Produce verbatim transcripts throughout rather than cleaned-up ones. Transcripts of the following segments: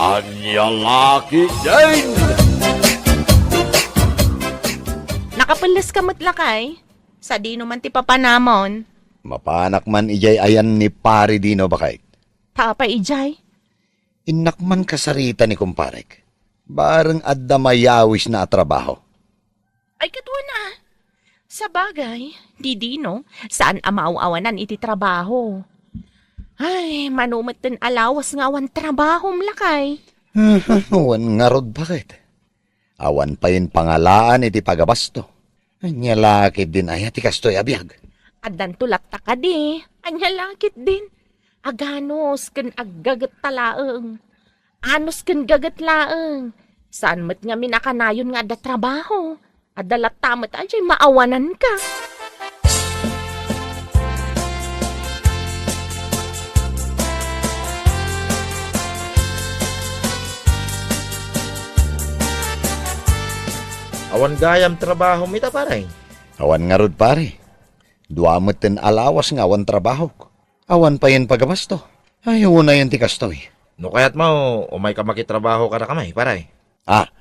Ania la ketdin? Nakapelles ka met, lakay? Sadino man ti papanamon? Mapanak man idiay ayan ni Pare Dino, baket. Apay idiay? Innak man kasarita ni kumparek. Bareng adda mayawisna a trabaho. Ay, ket wen a. Sabagay, ni Dino, saan a maaw-awanan iti trabaho. Ay, mano met ti alawas nga awan trabahom, lakay? Wen ngarud, baket. Awan payen pangalaan iti pagabasto. Ania la ketdin aya ti kastoy a biag? Addanto latta kadi. Ania la ketdin? Aganus ken aggaget ta laeng. Anus ken gaget laeng. Saan met ngamin a kanayon nga adda trabaho. Adda latta met a diay maawananka. Awan gayam trabahom ita, pare? Awan ngarud, pare. Dua met ti alawas nga awan trabahok. Awan payen pagabasto. Ay, unayen ti kastoy. No kayatmo, umayka makitrabaho kadakami, pare. Ah,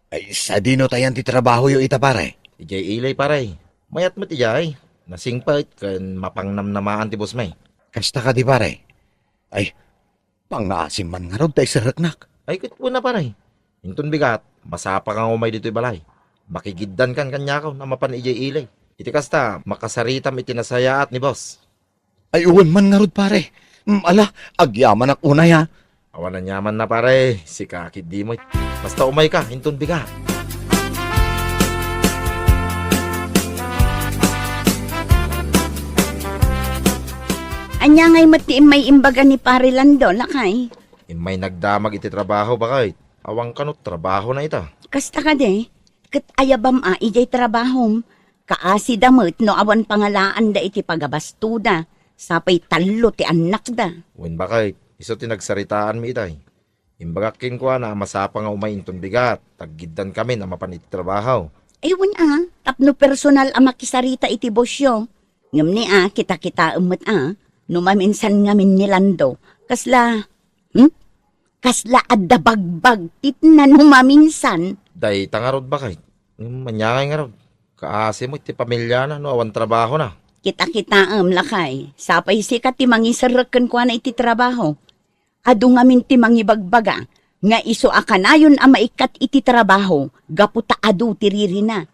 ay, sadino tayan ti trabahoyo ita, pare? Idiay ilay, pare. Mayat met idiay. Nasingpet ken mapangnamnamaan ti boss mi. Kasta kadi, pare? Ay, pangngaasim man ngarud ta iserreknak. Ay, ket wen a, pare. Inton bigat, masapa nga umay ditoy balay. Makigiddankan kaniak a mapan idiay ilay. Iti kasta, makasaritam iti nasayaat ni boss. Ay, wen man ngarud, pare. Mm, ala, agyamanak unay, a. Awan aniaman na, pare. Sika ketdi met. Basta umayka, inton bigat. Ania ngay met ti immay imbaga ni Pare Lando, lakay? Immay nagdamag iti trabaho, baket. Awan kano trabahona ita. Kasta kadi, ket ayabam a idiay trabahom. Kaasida met no awan pangalaanda iti pagabastoda, sapay tallo ti annakda. Wen, baket, isu ti nagsaritaanmi itay. Imbagak kenkuana a masapa nga umay inton bigat, ta aggiddankamin a mapan iti trabaho. Ay, wen a, tapno personal a makisarita iti bossyo. Ngem ni a, kitakitaem met a, no maminsan ngamin ni Lando, kasla, hmm? Kasla adda bagbagtitna no maminsan. Dayta ngarud, baket. Ngem ania ngay ngarud? Kaasi met ti pamiliana no awan trabahona. Kitakitaem, lakay. Sapay sika ti mangiserrek kenkuana iti trabaho. Adu ngamin ti mangibagbaga nga isu a kanayon a maikkat iti trabaho gapu ta adu ti ririna.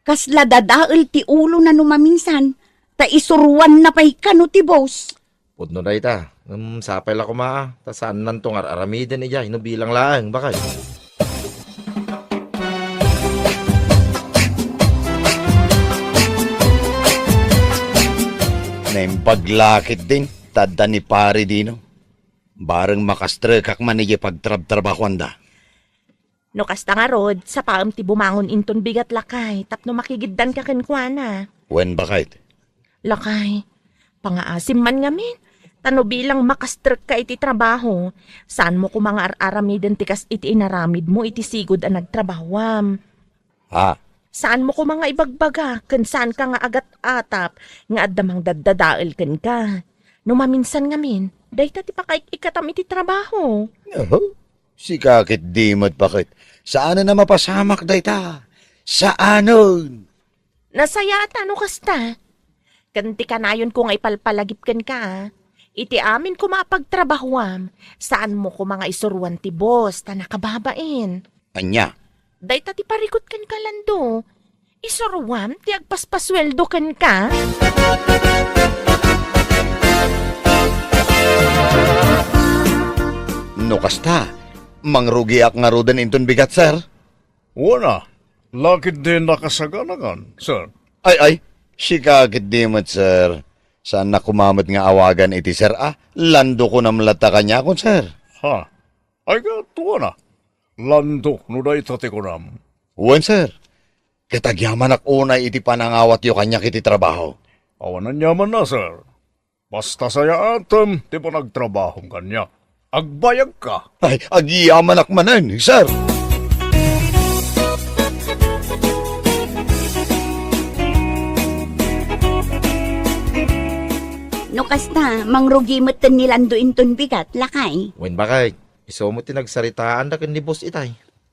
Kasla dadael ti ulona no maminsan, ta isuruanna pay kano ti boss. Pudno dayta. Ngem sapay la koma, ta saannanto nga ar-aramiden idiay no bilang laeng, baket. Naimbag la ketdin, ta adda ni Pare Dino. Bareng makastrekak man idiay pagtrabtrabahoanda. No kasta ngarud, sapaem ti bumangon inton bigat, lakay, tapno makigiddanka kenkuana. Wen, baket. Lakay, pangaasim man ngamin. Ta no bilang makastrekka iti trabaho, saanmo koma nga ar-aramiden ti kas iti inaramidmo iti sigud a nagtrabahoam. Ha? Saanmo koma nga ibagbaga, ken saanka nga agat-atap nga adda mangdaddadael kenka. No maminsan ngamin, dayta ti pakaik-ikkatam iti trabaho. Oho. Sika ketdi met, baket. Saanen a mapasamak dayta. Saanen. Nasayaat no kasta. Ken ti kanayonko nga ipalpalagip kenka, a, iti amin koma a pagtrabahoam, saanmo koma nga isuruan ti boss ta nakababain. Ania? Dayta ti parikut kenka, Lando. Isuruam ti agpaspasueldo kenka. No kasta, mangrugiak ngaruden inton bigat, sir? Wen a, lakay di nakasaganakan, sir. Ay, ay, sika ketdi met, sir. Saannak koma met nga awagan iti sir a, Lando kunam latta kaniakon, sir. Ha? Ay, ket wen a. Lando, no dayta ti kunam. Wen, sir. Ket agyamanak unay iti panangawatyo kaniak iti trabaho. Awan aniamanna, sir. Basta sayaatem ti panagtrabahom kaniak. Agbayagka. Ay, agyamanak manen, sir. No kasta, mangrugi metten ni Lando inton bigat, lakay. Wen, baket. Isu met ti nagsaritaanda ken ni Boss Itay.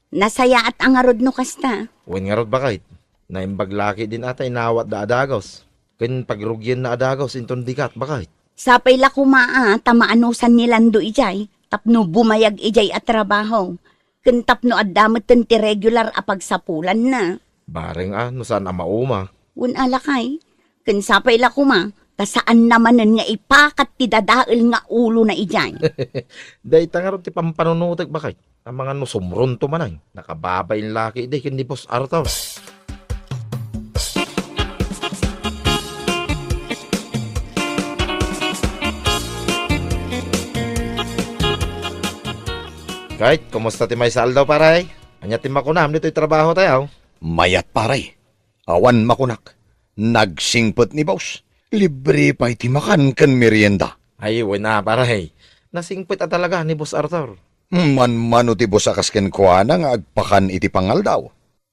Nasayaat a ngarud no kasta. Wen ngarud, baket. Naimbag la ketdin a ta inawatda a dagus. Ken pagrugienna a dagus inton dikat, baket. Sapay la koma a ta maanusan ni Lando idiay tapno bumayag idiay a trabaho. Ken tapno adda metten ti regular a pagsapulanna. Bareng a, no saan a mauma. Wen a, lakay. Ken sapay la koma, ta saanna manen nga ipakat ti dadael nga ulona idiay. Dayta ngarud ti pampanunotek, baket. Amangan no sumronto manen. Nakababain la ketdi ken ni Boss Arthur. Kay, kumusta ti maysa aldaw, pare? Ania ti makunam ditoy trabaho tayo? Mayat, pare. Awan makunak. Nagsingpet ni Boss. Libre pay ti makan ken merienda. Ay, wen a, pare. Nasingpet a talaga ni Boss Arthur. Manmano ti boss a kas kenkuana nga agpakan iti pangaldaw.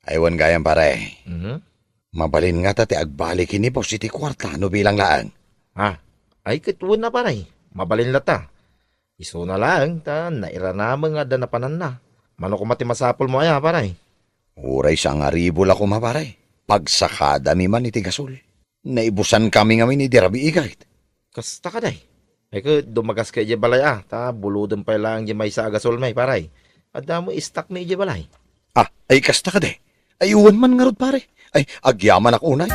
Ay, wen gayam, pare. Mhm. Mabalin ngata ti agbalik ni boss iti kuarta no bilang laeng. Ah, ay, ket wen a, pare. Mabalin latta. Isuna laeng ta nairanameng nga adda napananna. Mano koma ti masapulmo aya, pare? Uray sangaribu la koma, pare. Pagsakadami man iti gasol. Naibusankami ngamin idi rabii, kayat. Kasta kadi. Ay ket, dumagaska idiay balay a, ta bulodem pay laeng diay maysa a gasolmi, pare. Adda met stockmi idiay balay. Ah, ay kasta kadi. Ay, wen man ngarud, pare. Ay, agyamanak unay.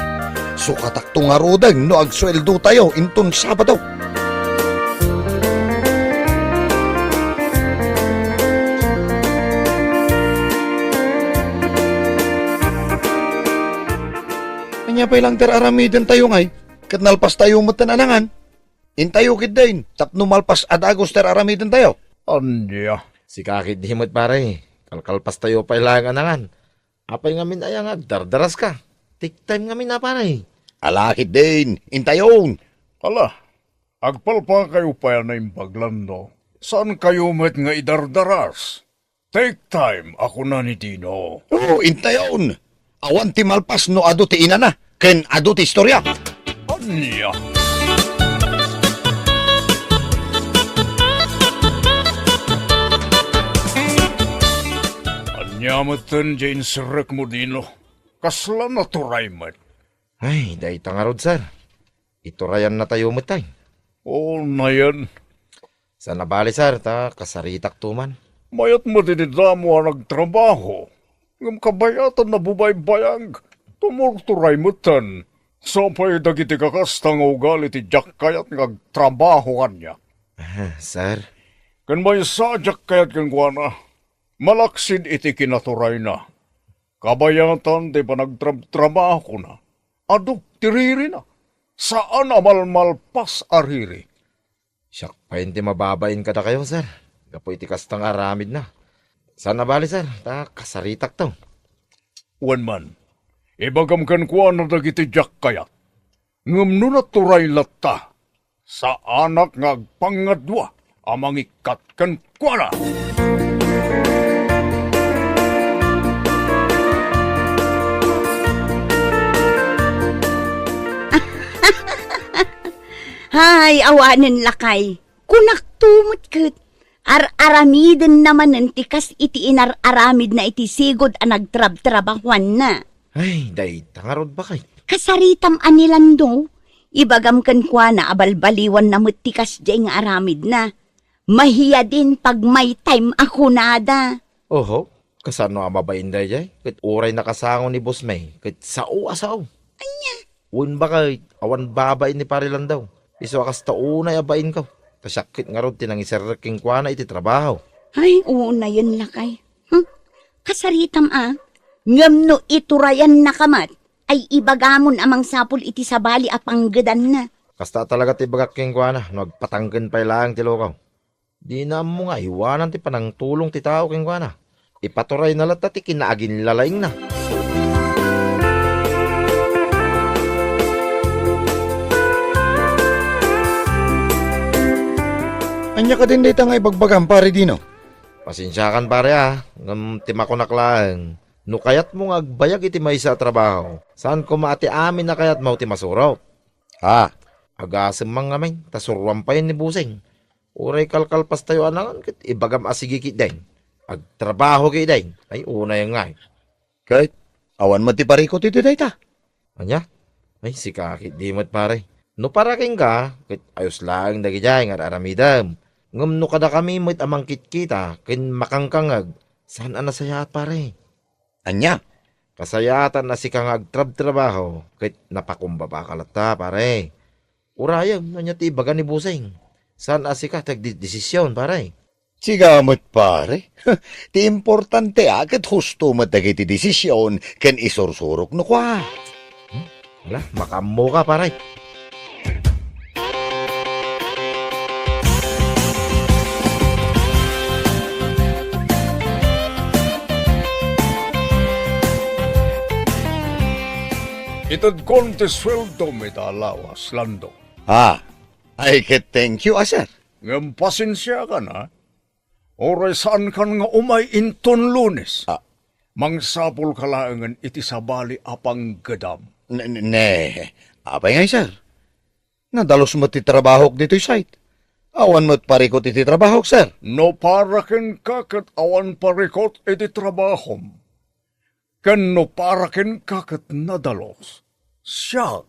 Sukatakto ngaruden no agsueldotayo inton Sabado. Ania pay laeng ti ar-aramidentayo ngay, ket nalpastayo metten a nangan? Intayo ketdin, tapno malpas a dagus ti ar-aramidentayo. Ania? Sika ketdi met, pare. Kalkalpastayo pay laeng a nangan. Apay ngamin aya nga agdardaraska? Take time ngamin a, pare. Ala ketdin, intayon. Ala, agpalpakayo pay a naimbag, Lando. Saankayo met nga idardaras. Take time, a kuna ni Dino. Oo, intayon. Awan ti malpas no adu ti inana, ken adu ti istorya. Ania? Ania metten diay inserrekmo, Dino? Kasla naturay met. Ay, dayta ngarud, sir. Iturayannatayo met, tay. Unayen. Saan a bale, sir, ta kasaritakto man. Mayat met iti damo a nagtrabaho, ngem kabayatan a bubaybayag, tumurturay metten. Sapay dagiti kakasta nga ugali ti diak kayat nga agtrabaho kaniak. Ah, sir. Ken maysa a diak kayat kenkuana, malaksid iti kinaturayna. Kabayatan ti panagtrabtrabahona. Adu ti ririna. Saan a malmalpas a riri. Siak pay ti mababain kadakayo, sir, gapu iti kasta nga aramidna. Saan a bale, sir, ta kasaritakto. Wen man, ibagam kenkuana dagiti diak kayat. Ngem no naturay latta, saanak nga agpangngadua a mangikkat kenkuana. Hay, awanen lakay. Kunakto met ket, ar-aramidenna manen ti kas iti inar-aramidna iti sigud a nagtrabtrabahoanna. Ay, dayta ngarud, baket. Kasaritam a ni Lando, ibagam kenkuana a balbaliwanna met ti kasdiay nga aramidna. Mahiadin pagmaytime a kunada. Oho, kasano a mabain daydiay? Ket uray nakasango ni Boss May, ket sao a sao. Ania? Wen baket, awan babain ni Pare Lando. Isu a kasta unay a bainko. Ta siak ket ngarud ti nangiserrek kenkuana iti trabaho. Ay, unayen lakay. Hmm? Kasaritam a. Ngem no iturayannaka met, ay ibagamon a mangsapul iti sabali a panggedanna. Kasta talaga ti ibagak kenkuana no agpatangken pay laeng ti lukaw. Dina ammo nga aywanan ti panangtulong ti tao kenkuana. Ipaturayna latta ti kinaaginlalaingna. Ania kadin dayta nga ibagbagam, Pare Dino? Pasensiakan, pare, a, ngem ti makunak laeng, no kayatmo nga agbayag iti maysa a trabaho, saan koma a ti amin a kayatmo ti masurok. Ha? Agasem man ngamin, ta suroam pay ni Busing. Uray kalkalpastayo a nangan ket ibagam a sige ketdin. Agtrabaho ketdin. Ay, unay ngay. Ket awan met ti parikut iti dayta. Ania? Ay, sika ketdi met, pare. No para kenka, ket ayos laeng dagidiay nga ar-aramidem. Ngem no kadakami met a mangkitkita ken makangkangeg, saan a nasayaat, pare. Ania? Kasayaatan a sika nga agtrabtrabaho ket napakumbabaka latta, pare. Urayem, ania ti ibaga ni Busing? Saan a sika ti agdedesision, pare? Sika met, pare. Ti importante a ket husto met dagiti desision ken isursurok no kua. Hmm? Ala, makaammoka, pare. Itedkon ti sueldom ita a lawas, Lando. Ah, ay ket thank you, a, sir. Ngem pasensiakan, a. Uray saankan nga umay inton Lunes. Ah. Mangsapulka laengen iti sabali a panggedam. Ne, ne, ne. Apay ngay, sir? Nadalus met ti trabahok ditoy site. Awan met parikut iti trabahok, sir. No para kenka ket awan parikut iti trabahom, ken no para kenka ket nadalus, siak,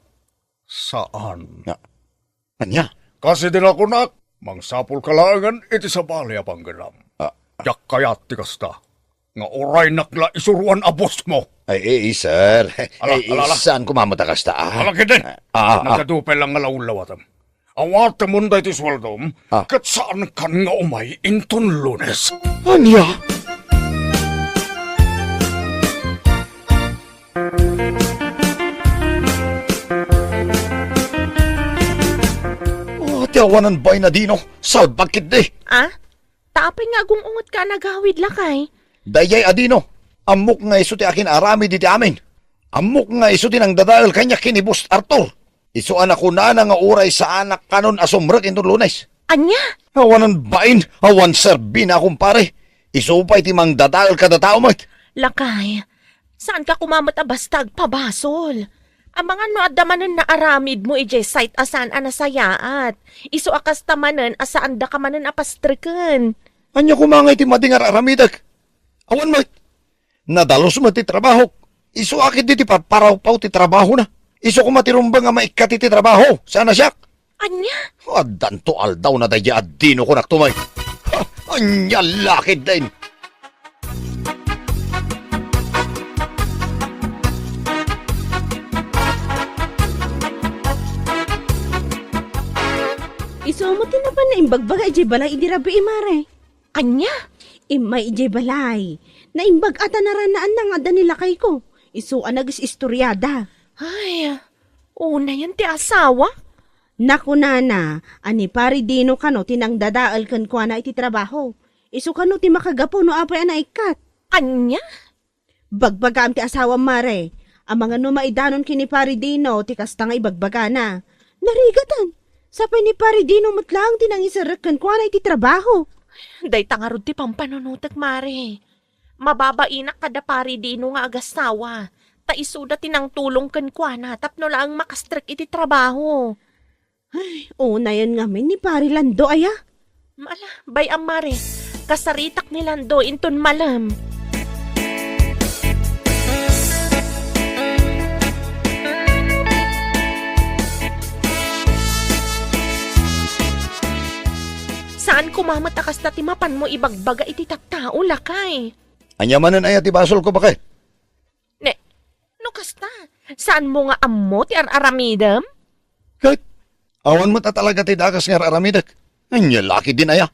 saan. Nga, ania? Kas iti nakunak, mangsapulka laengen iti sabali a panggedam. Ah. Diak kayat ti kasta, nga uraynak la isuroan a bossmo. Ay, eh, sir. Ala, eh, ala, ala. Saan koma met a kasta, a? Ala ketdin. Ah, ah, ah. Nagadu pay la nga lawlawatem. Awatemon daytoy sueldom, ah, ket saankan nga umay inton Lunes. Ania? Oh, ti awanan bain a Dino, salbag ketdi. Ah? Ta apay nga agung-ungetka a nagawid, lakay? Daydiay a Dino, ammok nga isu ti akin-aramid iti amin. Ammok nga isu ti nangdadael kaniak ken ni Boss Arthur. Isu a nakunana nga uray saanak kanon a sumrek inton Lunes. Ania? Awanan bain, awan serbina, kumpare. Isu pay ti mangdadael kada tao met. Lakay, saanka koma met a basta agpabasol. Amangan no adda manen naaramidmo idiay site a saan a nasayaat. Isu a kasta manen a saandaka manen a pastreken. Ania koma ngay ti madi nga ar-aramidek? Awan met. Nadalus met ti trabahok. Isu a ketdi ti parparawpaw ti trabahona. Isu koma ti rumbeng a maikkat iti trabaho, saan a siak. Ania? Addanto aldawna daydiay a Dino, kunak tumayo. Ha, ania la ketdin? Isu met ti napan naimbagbaga idiay balay idi rabii, mare. Ania? Immay idiay balay. Naimbag-at a narannaanna nga adda ni lakayko. Isu a nagis-istoriada. Ay, unayen ti asawa? Nakunana a ni Pari Dino kano ti nangdadael kenkuana iti trabaho. Isu kano ti makagapu no apay a naikkat. Ania? Bagbagaam ti asawam, mare. Amangan no maidanon ken ni Pari Dino ti kasta nga ibagbagana. Narigaten. Sapay ni Pari Dino met laeng ti nangiserrek kenkuana iti trabaho. Dayta ngarud ti pampanunotek, mare. Mababainak kada Pari Dino nga agasawa, ta isuda ti nangtulong kenkuana tapno laeng makastrek iti trabaho. Ay, unayen ngamin ni Pari Lando aya? Ala, bay-am, mare. Kasaritak ni Lando inton malem. Saan koma met a kasta ti mapanmo ibagbaga iti tattao, lakay. Ania manen aya ti basolko, baket? Ne, no kasta, saanmo nga ammo ti ar-aramidem? Ket, awan met a talaga ti dakes nga ar-aramidek. Ania la ketdin aya?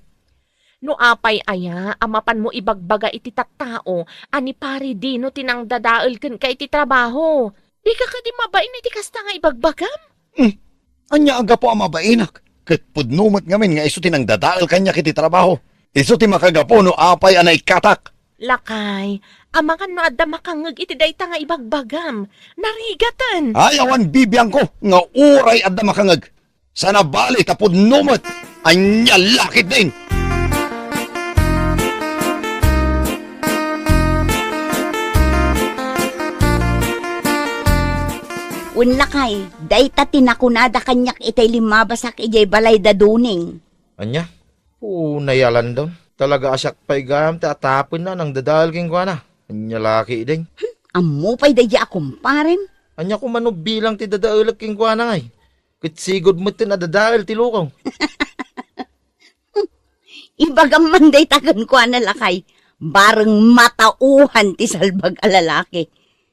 No apay aya a mapanmo ibagbaga iti tattao a ni Pari Dino ti nangdadael kenka iti trabaho, dika kadi mabain iti kasta nga ibagbagam? Hmm. Ania a gapu a mabainak? Ket pudno met ngamin nga isu ti nangdadael kaniak iti trabaho. Isu ti makagapu no apay a naikkatak. Lakay, amangan no adda makangngeg iti dayta nga ibagbagam. Narigaten. Ay, awan bibiangko nga uray adda makangngeg. Saan a bali ta pudno met. Ania la ketdin? Wen, lakay, dayta ti nakunada kaniak itay limmabasak idiay balay da Doning. Ania? Unay a landon. Talaga a siak pay gayam ti atapenna a nangdadael kenkuana. Ania la ketdin? Ammo pay daydi a kumparem? Ania koma no bilang ti dadaelek kenkuana ngay? Ket sigud metten a dadael ti lukaw. Ibagam man dayta kenkuana, lakay. Bareng matauhan ti salbag a lalaki.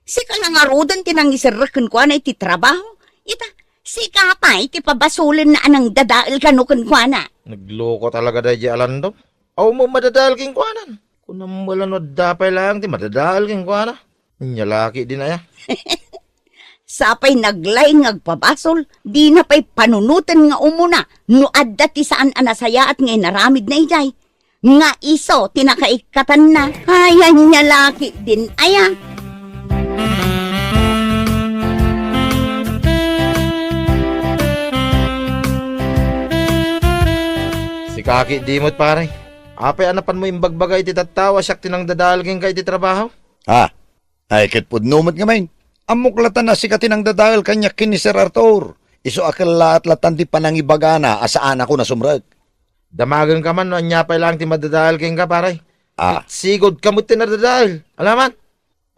Sika la ngaruden ti nangiserrek kenkuana iti trabaho. Ita, sika pay ti pabasolenna a nangdadael kano kenkuana. Nagloko talaga daydi a landon. Awan met madadael kenkuana. Kunam met la no adda pay laeng ti madadael kenkuana. Ania la ketdin aya? Sapay naglaing nga agpabasol, dina pay panunoten nga umuna no adda ti saan a nasayaat nga inaramidna idiay. Nga isu ti nakaikkatanna. Ay, ania la ketdin aya? Sika ketdi met, pare. Apay a napanmo imbagbaga iti tattao a siak ti nangdadael kenka iti trabaho? Ha? Ay, ket pudno met ngamin. Ammok latta a sika ti nangdadael kaniak ken ni Sir Arthur. Isu a kellaat latta ti panangibagana a saanakon a sumrek. Damagenka man no ania pay laeng ti madadael kenka, pare. Ah. Ket sigudka met ti nadadael. Alaman?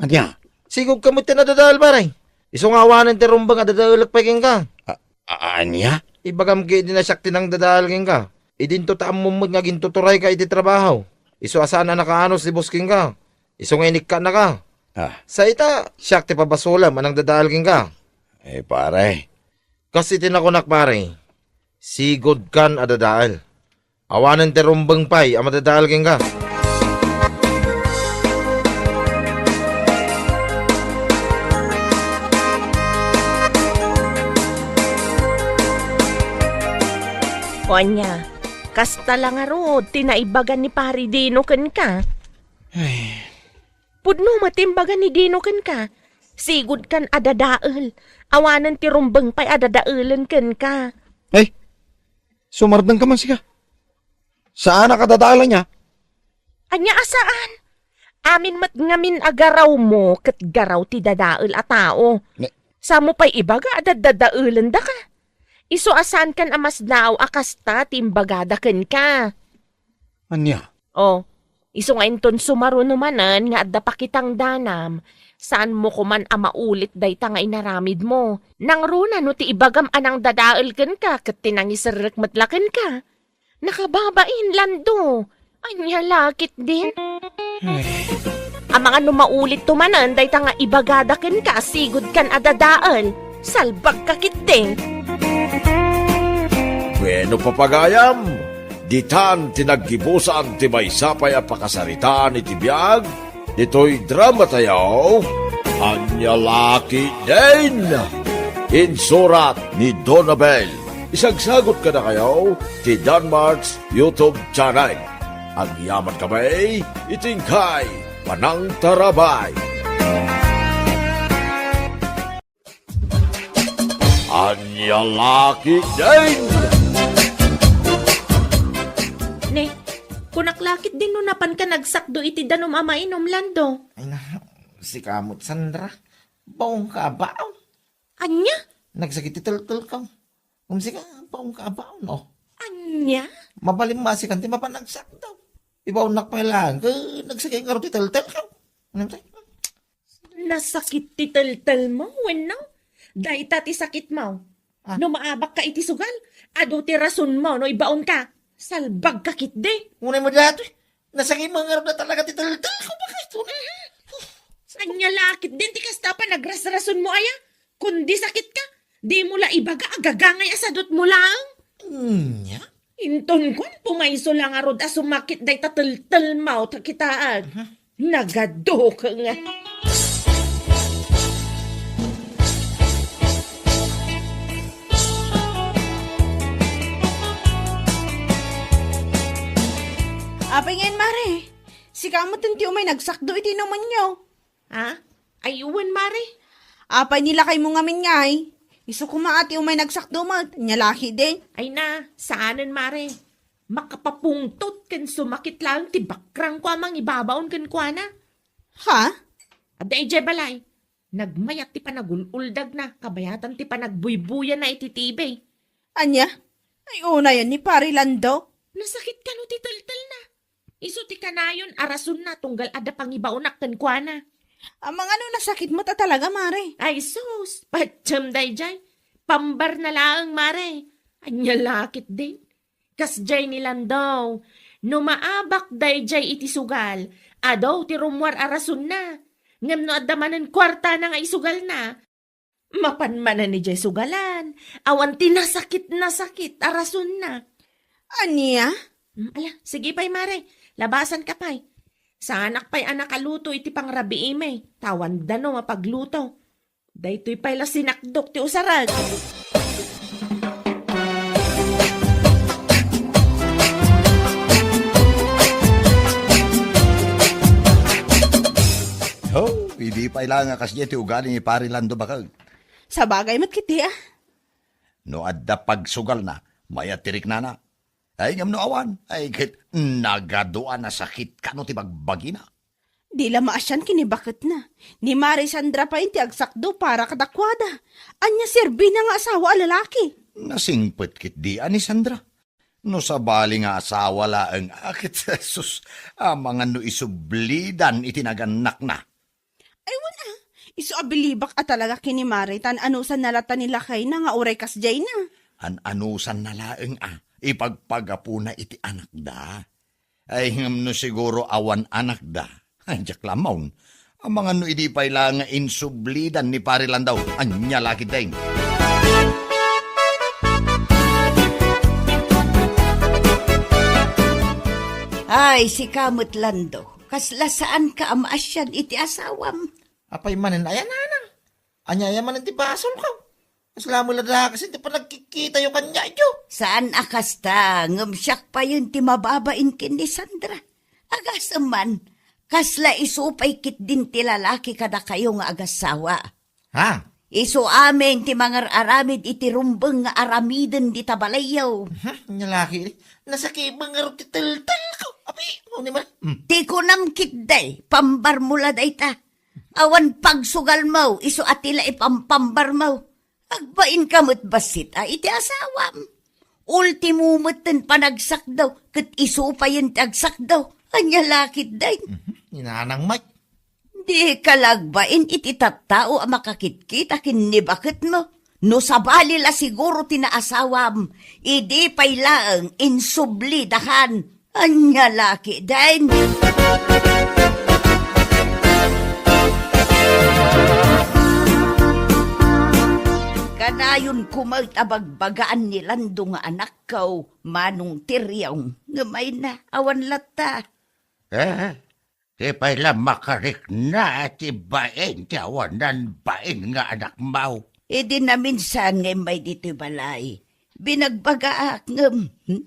Ania? Sigudka met ti nadadael, pare. Isu nga awanen ti rumbeng a dadaelek pay kenka. A-, a-, ania? Ibagam ketdi a siak ti nangdadael kenka. Idinto ta ammom met nga agintuturayka iti trabaho. Isu a saan a nakaanus ti boss kenka. Isu nga inikkannaka. Ah. Sa ita, siak ti pabasolem a nangdadael kenka. Eh, pare. Kas iti nakunak, pare, sigudkan a dadael. Awanen ti rumbeng pay a madadael kenka. O ania, kasta la ngarud ti naibaga ni Pari Dino kenka? Ay. Pudno met ti imbaga ni Dino kenka. Sigudkan a dadael. Awanen ti rumbeng pay a dadaelen kenka. Ay, sumardengka man sika. Saanak a dadael ania? Ania a saan? Amin met ngamin a garawmo ket garaw ti dadael a tao. Ne- Samo pay ibaga a dadadaelendaka. Isu a saankan a masdaaw a kasta ti imbagada kenka. Ania? O, isu nga inton sumaruno manen nga adda pakitang danam, saanmo koman a maulit dayta nga inaramidmo. Nangruna no ti ibagam a nangdadael kenka ket ti nangiserrek met la kenka. Nakababain, Lando. Ania la ketdin? Ay. Amangan no maulitto manen dayta nga ibagada kenka a sigudkan a dadael. Salbagka ketdi. Bueno, papagayam, ditan ti naggibusan ti maysa pay a pakasaritaan iti biag ditoy dramatayo, Ania la ketdin? Insurat ni Donabel. Isagsagot kadakayo ti Danmart's YouTube channel. Agyamankami iti inkay panangtarabay. Ania la ketdin? Ne, kunak la ketdin no napanka nagsakdo iti danum a mainum, Lando. Ay na, sika met, Sandra. Baonka a baon. Ania? Nagsakit ti teltelko. Ngem sika, baonka a baon, o. Ania? Mabalin masikan ti mapan nagsakdo. Ibaonnak pay laeng, ket nagsakit ngarud ti teltelko. Ano ti? Nasakit ti teltelmo, wenno? Dayta ti sakitmo. Ah. No maabakka iti sugal, adu ti rasonmo no ibaonka. Salbagka ketdi. Unay mo daytoy. Nasakit mo ngarud a talaga ti teltelko, bakit? Ania la ketdin ti kasta a panagrasrasonmo aya? Kundi sakitka, dimo la ibaga a gagangay a sadutmo laeng? Ania? Inton kuan, pumayso la ngarud a sumakit dayta teltelmo ta kitaek. Aha. Nagadukeng. Apay ngayen, Mare? Sika metten ti umay nagsakdo iti inumenyo. Ha? Ay, wen, Mare. Apay ni lakaymo ngamin ngay? Isu koma a ti umay nagsakdo met, nia la ketdin? Ay na, saanen, Mare. Makapapungtot ken sumakit laeng ti bakrangko a mangibabaon kenkuana. Ha? Adda idiay balay. Nagmayat ti panagul-uldagna, kabayatan ti panagbuybuyana iti T V. Ania? Ay, unayen ni Pari Lando? Nasakit kano ti teltelna. Isu ti kanayon a rasonna tunggal adda pangibaonak kenkuana. Amangan no nasakit met a talaga, Mare. Ay sus, patiem dayjay. Pambarna laeng, Mare. Ania la ketdin? Kasjay ni Landaw, no maabak dayjay iti sugal, adu ti rummuar a rasonna. Ngem no adda manen kuartana nga isugalna, mapan manen idiay sugalan, awan ti nasakit-nasakit a rasonna. Ania? Mm, ala, sige pay, Mare. Labasanka pay. Saanak pay a nakaluto iti pangrabiimi, ta awan dano a pagluto. Daytoy pay la sinakdok ti usarek. Oh, idi pay la nga kasdiay ti ugali ni Pari Lando, bakag. Sabagay met ketdi, a. No adda pagsugalna, mayat ti riknana. Ay, ngem no awan, ay ket nagadu a nasakit kano ti bagbagina. Di la maasian ken ni baketna. Ni Mari Sandra pay ti agsakdo para kadakuada. Ania serbina nga asawa a lalaki? Nasingpet ketdi a ni Sandra. No sabali nga asawa laeng a ket, sus, amangan no isublidan iti nagannakna. Ay, wen a, isu a bilibak a talaga ken ni Mari, ta an-anusanna latta ni lakayna nga uray kasdiayna. An-anusanna laeng a, ipagpagapuna iti anakda. Ay, ngem no siguro awan anakda, ay, diak la ammaon. Amangan no idi pay la nga insublidan ni Pari Landaw, ania la ketdin? Ay, sika met, Lando, kasla saanka a maasian iti asawam. Apay manen aya, nanang? Ania aya manen ti basolko? Kasla met la dakes ti panagkitkitayo kaniayo. Saan a kasta, ngem siak payen ti mababain ken ni Sandra. Agasem man, kasla isu pay ketdin ti lalaki kadakayo nga agassawa. Ha? Isu amin ti mangar-aramid iti rumbeng nga aramiden dita balayyo. Hmm, nia la ketdi. Nasakibeng ngarud ti teltelko. Abi, ano ni man? Hmm. Ti kunam ketdi, pambarmo la dayta. Awan pagsugalmo, isu a ti la ipampambarmo. Agbainka met bassit a iti asawam. Ultimo metten panagsakdaw, ket isu payen ti agsakdaw. Ania la ketdin? Mhm. Ni nanang met. Dika la agbain iti tattao a makakitkita ken ni baketmo. No sabali la siguro ti naasawam, idi pay laeng insublidakan. Ania la ketdin? Kanayon koma ta bagbagaan ni Lando nga anakko, Manong Tiryong, ngem ay na, awan latta. Eh, di pay la makarikna ti bain ti awanan bain nga anakmo. Idi naminsan nga immay ditoy balay, binagbagaak ngem, hmm?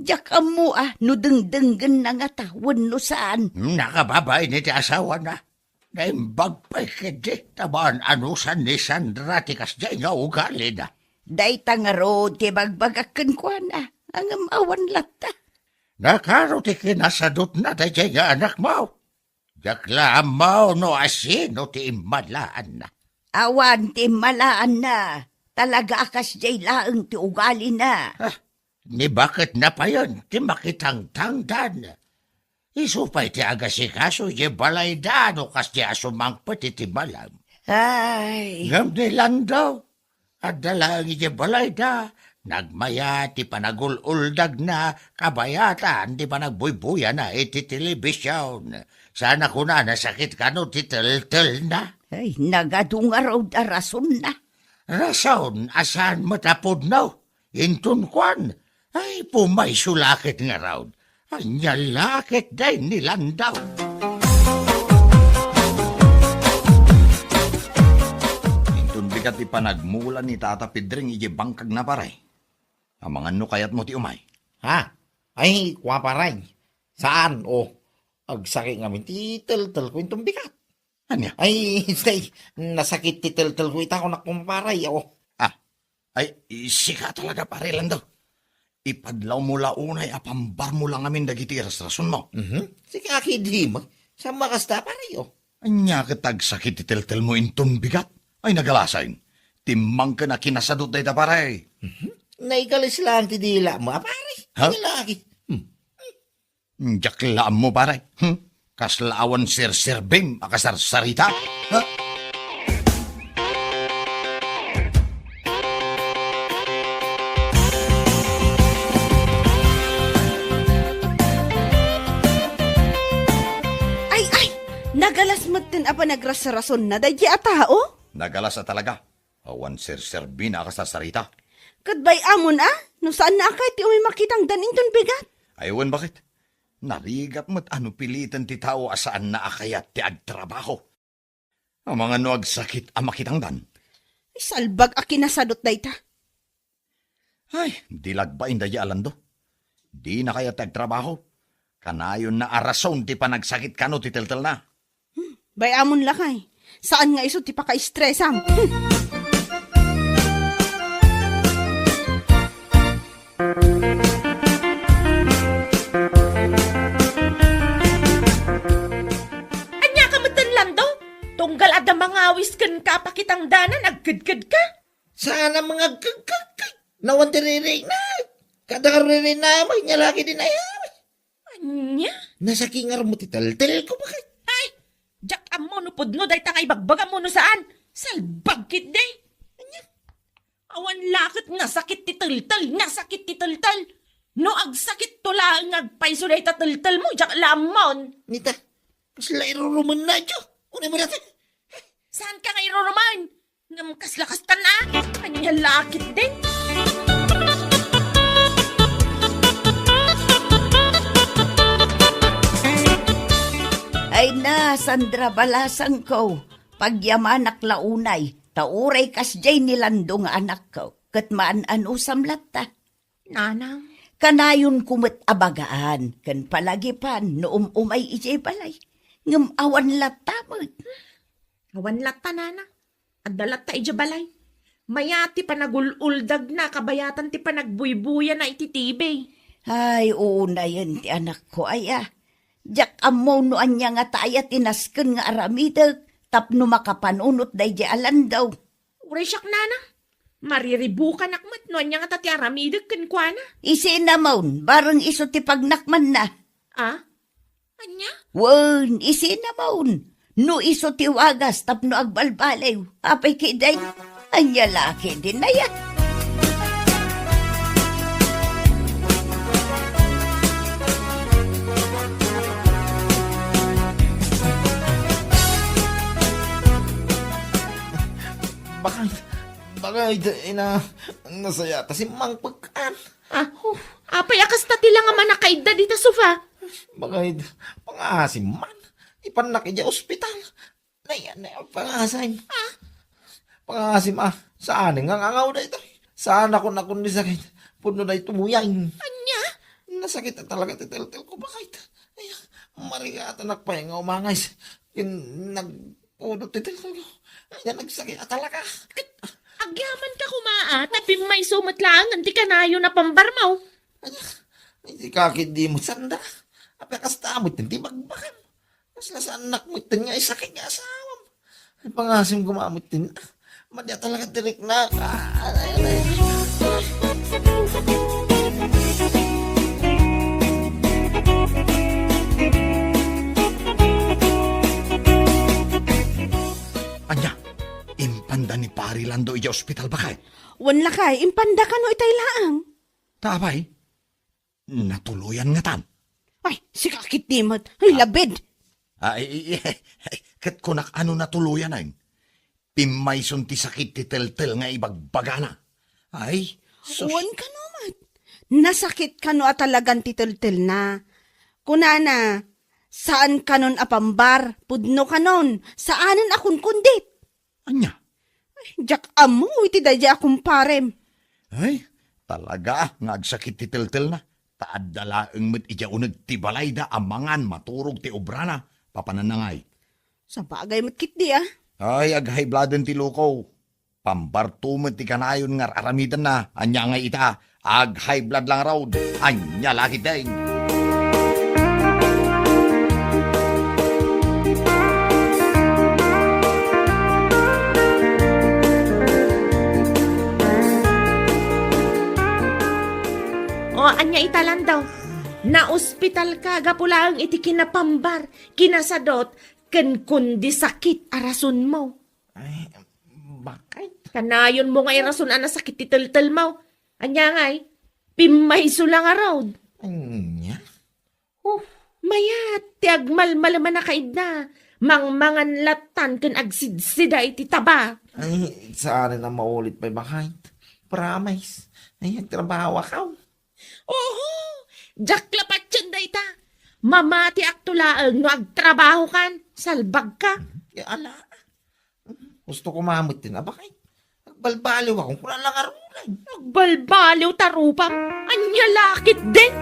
Diak ammo a no dengdenggenna ngata wenno saan. Nakababain iti asawana. Naimbag pay ketdi ta maan-anusan ni Sandra ti kasdiay nga ugalina. Dayta ngarud ti bagbagak kenkuana, ngem awan latta. Nakaro ti kinasadutna daydiay nga anakmo? Diak la ammo no asino ti immalaanna. Awan ti immalaanna. Talaga a kasdiay laeng ti ugalina. Ah, ni baketna payen ti makitangtangdan. Isu pay ti agasikaso iti balayda no kasdiay a sumangpet iti malam. Ay. Ngem ni Lando, adda laeng iti balayda, nagmayat ti panagul-uldagna, kabayatan ti panagbuybuyana iti telebision. Saan a kuna nasakit kano ti teltelna? Ay, nagadu ngarud a rasonna. Rason a saan met a pudno? Inton kuan, ay, pumayso la ket ngarud. Ania la ketdin ni Lando? Inton bigat ti panagmula ni Tata Pedring iti bangkagna, pare. Amangan no kayatmo ti umay. Ha? Ay, kua, pare. Saan? O, agsakit ngamin ti teltelko inton bigat. Ania? Ay, say, nasakit ti teltelko ita, kunak, kumpare, o. Ah, ay, sika talaga, pare Lando. Ipadlawmo la unay a pambarmo la ngamin dagiti irasrasonmo. Mhm. Sika ketdi, ma. Saan a kasta, pare, o. Ania ket agsakit ti teltelmo inton bigat? Ay, nagalasayen. Timmangken a kinasadut dayta, pare. Mhm. Naikalis laeng ti dilamo, a, pare. Ha? Ania la ket? Diak la ammo, pare. Hmm? Kasla awan serserbim a kasarsarita? Ha? Ay, ay! Nagalas metten a panagrasrasonna daydi a tao? Nagalas a talaga. Awan serserbina a kasarsarita. Ket bay-amon a, no saanna a kayat ti umay makitangdan inton bigat. Ay, wen, baket? Narigat met a no piliten ti tao a saanna a kayat ti agtrabaho. Amangan no agsakit a makitangdan. Ay, salbag a kinasadut dayta. Ay, di lagbain daydi a Lando. Dina kayat ti agtrabaho. Kanayonna a rason ti panagsakit kano ti teltelna. Hmm, bay-amon lakay. Saan nga isu ti pakaistresam. Hmm. Ania ka metten, Lando? Tunggal adda mangawis kenka a pakitangdanan, agkedkedka? Saan a mangagkagkagkag. Nawan ti ririkna. Kada ka ririkna, may nyalaki din ay. Ania? Nasaki ngarud mo ti teltelko, baket? Ay! Diak ammo no pudno dayta nga ibagbagam wenno saan. Salbag ketdi. Ania? Awan la ket nasakit ti teltel, nasakit ti teltel. No agsakitto laeng nga agpayso dayta teltelmo, diak la ammon. Nita, kasla irurumenna, jo. Unay mo dati. Saanka nga irurumen? Ngem kasla kastan a? Ania la ketdin? Ay na, Sandra balasangko, pagyamanak la unay, ta uray kasdiay ni Lando nga anakko, ket maan-anusam latta. Nanang. Kanayonko met a bagaan ken palagipan no um-umay idiay balay. Ngem awan latta met. Awan latta, Nanang. Adda latta idiay balay. Mayat ti panagul-uldagna, kabayatan ti panagbuybuyana iti T V. Ay, uunayen ti anakko aya. Diak ammo no ania ngata aya ti nasken nga aramidek tapno makapanunot daydi a Lando. Uray siak, Nanang. Mariribukanak met no ania ngata ti aramidek kenkuana. Isinamon, bareng isu ti pagnakmanna. Ah? Ania? Wen, isinamon. No isu ti wagas tapno agbalbaliw. Apay ketdin? Ania la ketdin aya? Bakit? Bagay, ina, nasaya ta simmangpek. Ah, oh, apay a kasta ti la nga manakaidda dita sofa? Bagay, pangasim man. Ipannak idiay ospital. Nay, nay, pangasim. Ah? Pangasim, ah. Saan nga ngangaw daytoy? Saan ako nakon ni sakit? Pudno daytoy muyang. Anya? Nasakit talaga ti teltel ko, bakit? Ay, marigatanak pay nga umangay. Kin-, nag-, Pudot ti telko. Ay, na nagsakit a talaga. Agyaman ka kuma, a, ta pimmayso met laeng ti kanayon a pambarmo. Ay, ay, di ka ketdi mo, Sandra. Apay kasta met ti bagbagam. Kasla saannak met nga isakit nga asawam. Ay, pangasim kuma met. Madi a talaga ti riknak. Ah, ay, ay, ay. Ania, impanda ni Pari Lando idiay ospital, bakay? Wen lakay, impanda kano itay laeng. Ta apay? Natuloyan ngatan. Ay, sika ketdi met. Ay, ah, labid. Ah, i-, i-, ket kunak a no natuloyan, ay. Pimmayson ti sakit ti teltel nga ibagbagana. Ay, sus. Wen kano met. Nasakit kano a talagan ti teltelna. Kunana, saan kanon a pambar, pudno kanon, saanen a kunkundit. Ania? Ay, diak ammo iti daydiay a kumparem. Ay, talaga nga agsakit ti teltelna. Ta adda laeng met idiay uneg ti balayda a mangan maturog ti obrana. Papananangay. Sabagay met ketdi, a. Ay, aghaybladen ti luko. Pambarto met ti kanayon nga ar-aramidenna. Ania ngay ita? Ag-high blood lang raw. Ania la ketdin? O, ania ita, Lando? Naospitalka gapu laeng iti kinapambar, kinasadot, ken kundi sakit a rasonmo. Ay, bakit? Kanayonmo nga irason a nasakit ti teltelmo. Ania ngay? Pimmayso la ngarud. Ania? Huh. Mayat ti agmalmalem a nakaidda. Mangmangan lattan ken agsidsida iti taba. Ay, saanen a maulit pay, baket. Promise. Ay, agtrabaho ako. Oho, diak la patien dayta. Mamatiakto laeng no agtrabahokan. Salbagka. Ya, ala. Gusto ko mamet din, abakay. Agbalbaliw ako, kuna lang arulan. Agbalbaliw ta rupam. Ania la ketdin?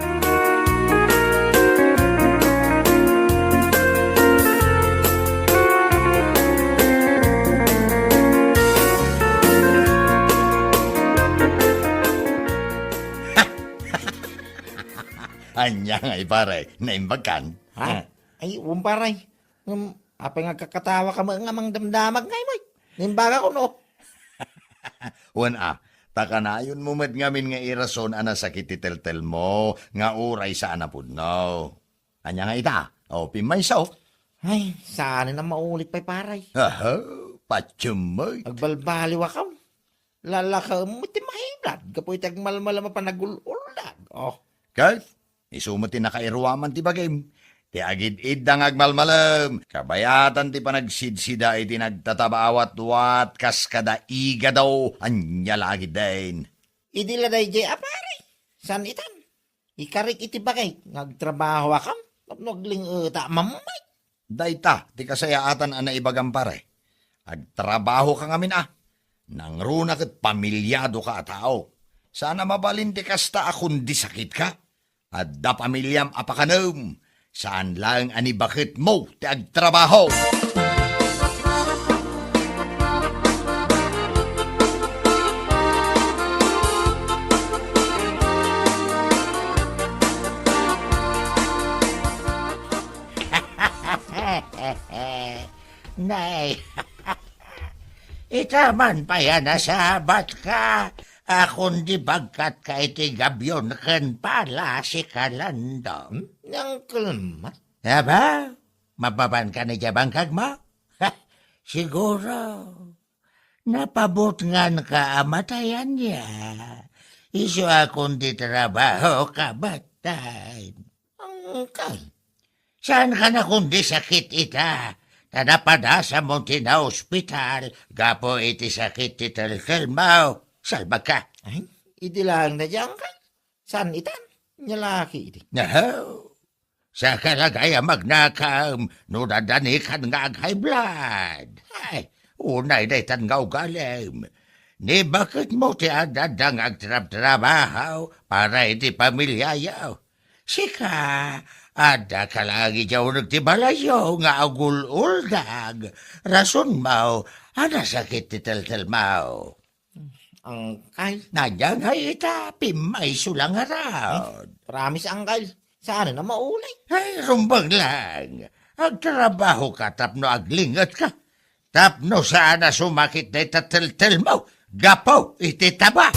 Ania ngay, pare? Naimbagkan? Ha? Ah. Ay, wen, pare. Ngem, apay nga agkakatawa ka met nga mangdamdamag ngay, moy? Naimbagak, no? Wen a, ta kanayonmo met ngamin nga irason a nasakit ti teltelmo nga uray saan a pudno. Ania nga ita? O, pimmayso. Ay, saanen a maulit pay, pare. Aha, patiem met. Agbalbaliw ako. Lalakaem met ti mahiblad gapu iti agmalmalem a panagul-uldag. Oh. Ket, isu met ti nakairuaman ti bagim. Ti agid-idda nga agmalmalem, kabayatan ti panagsidsida iti nagtataba a watwat kas kada igado, ania la ketdin. Idi la daydiay a pare, saan itan? Ikarik iti bagik nga agtrabahoakon tapno agling-eta a mammayt. Dayta ti kasayaatan a naibagam, pare. Agtrabahoka ngamin a. Nangruna ket pamiliadoka a tao. Saan a mabalin ti kasta a kundi sakitka. Adda pamiliam a pakanem. Saan laeng a ni baketmo ti agtrabaho. Nay, ita man pay a nasabatka, a kundi bagkatka iti gabion ken pala si Kalando. Hmm? Uncle Mat? Aba, mapapanka idiay bangkagmo? Ha, siguro. Napabutnganka a matayan ya. Isu a kundi trabahoka, baket. Uncle. Saanka a kundi sakit ita, ta napadasamon ti naospital gapu iti sakit ti teltelmo. Salbagka. Ay, idi laeng daydiay, Uncle. Saan itan? Ania la ketdi. Nahaw. Saka la gayam agnakam no dadanikan nga ag-high blood. Ay, unay daytan nga ugalim. Ni baketmo ti adda nga agtrabtrabaho para iti pamiliayo. Sika, addaka laeng idiay uneg ti balayyo nga agul-uldag. Rasonmo a nasakit ti teltelmo. Uncle. Ania ngay ita, pimmayso la ngarud. Promise, Uncle. Saan a maulit? Ay, rumbeng lang. Agtrabahoka tapno aglingetka. Tapno saan a sumakit dayta teltelmo gapu iti taba.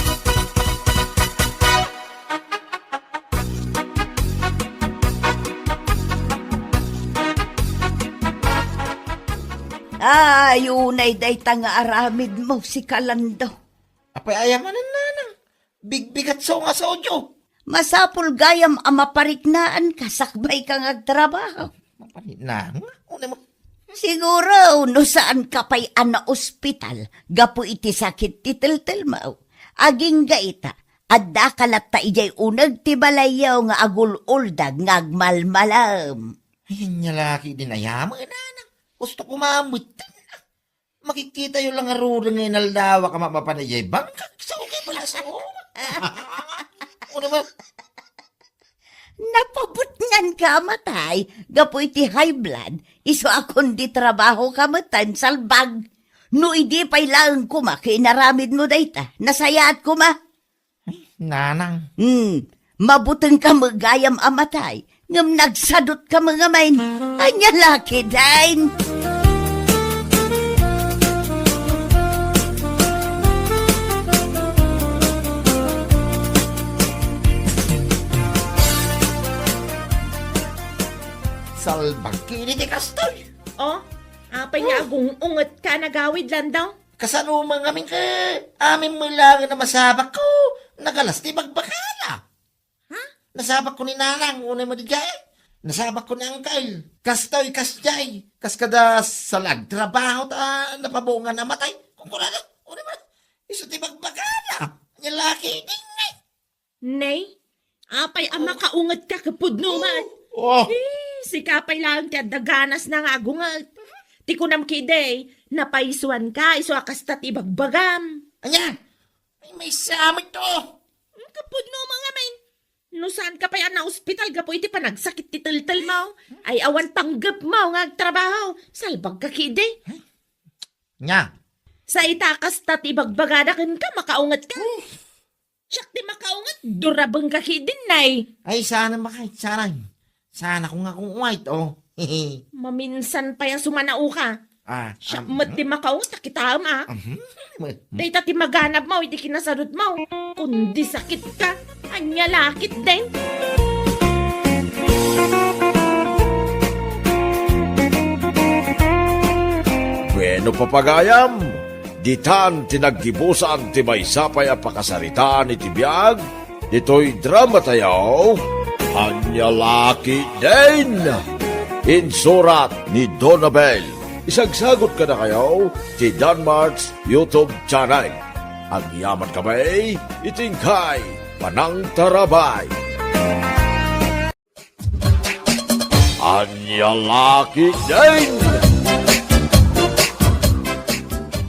Ay, unay dayta nga aramidmo, si Kalando. Apay aya manen, nanang? Bigbigat so nga sodio. Masapul gayam a mapariknaan ka sakbay ka nga agtrabaho. Mapariknaan nga? Una mo. Siguro, no saan ka pay a naospital gapu iti sakit ti teltelmo. Agingga ita, adda ka latta idiay uneg ti balayyo nga agul-uldag nga agmalmalam. Ay, ania la ketdin aya manen, nanang. Gusto ko mamutin. Makikitayo lang ngaruden nga inaldawak a mapapan idiay bangkag. Sa okay pala sa una ba? Napabutngan ka a matay gapu iti high blood, isu a kundi trabaho ka met time salbag. No idi pay laeng koma ket inaramidmo dayta, nasayaat koma. Nanang. Hmm, mabuteng ka met gayam a matay, ngem nagsadut ka met ngamin. Ania la ketdin? Bagki idi ti kastoy. Oh, apay nga agung-unget ka nagawid, Lando? Kasano man ngamin ka? Amin mo lang na masabak ko. Nagalas ti bagbagana. Ha? Nasabak ko ni Nanang, unay mo di jay. Nasabak ko ni Angkel. Kastoy, kasjay. Kas kada salag trabaho ta napabungan a matay. Kung kurado, unay mo. Isu ti bagbagana. Nya laki, dingay. Nay, apay a makaunget ka ket pudno man. Oh. Eh, sika pay laeng ti adda ganas na nga agunget. Ti kunam kidi, napaisuan ka, isu a kasta ti ibagbagam. Anya? Ay, may samit to. Hmm, ket pudno man ngamin. No saan ka pay a naospital gapu iti panagsakit ti teltel mo, ay awan panggep mo nga agtrabaho. Salbag ka kidi. Nya? Sa ita kasta ti ibagbagada kenka, makaunget ka. Siak ti makaunget, durabeng ka kidin, nay. Ay, sana makait, sana. Sana kung akong white, oh. Maminsan pay a sumanao ka. Ah, siak met ti makaunget, a kitaem, ah. Mhm. Dayta ti maganab mo, iti kinasadut mo. Kundi sakit ka. Anya lakit din. Bueno, papagayam, ditan ti naggibusan ti maysa pay a pakasaritaan iti biag, ditoy drama tayo, Anya Laki Din! Insurat ni Donabel. Isagsagot kadakayo ti Danmart's YouTube channel. Agyaman kami iti inkay panangtarabay. Anya Laki Din!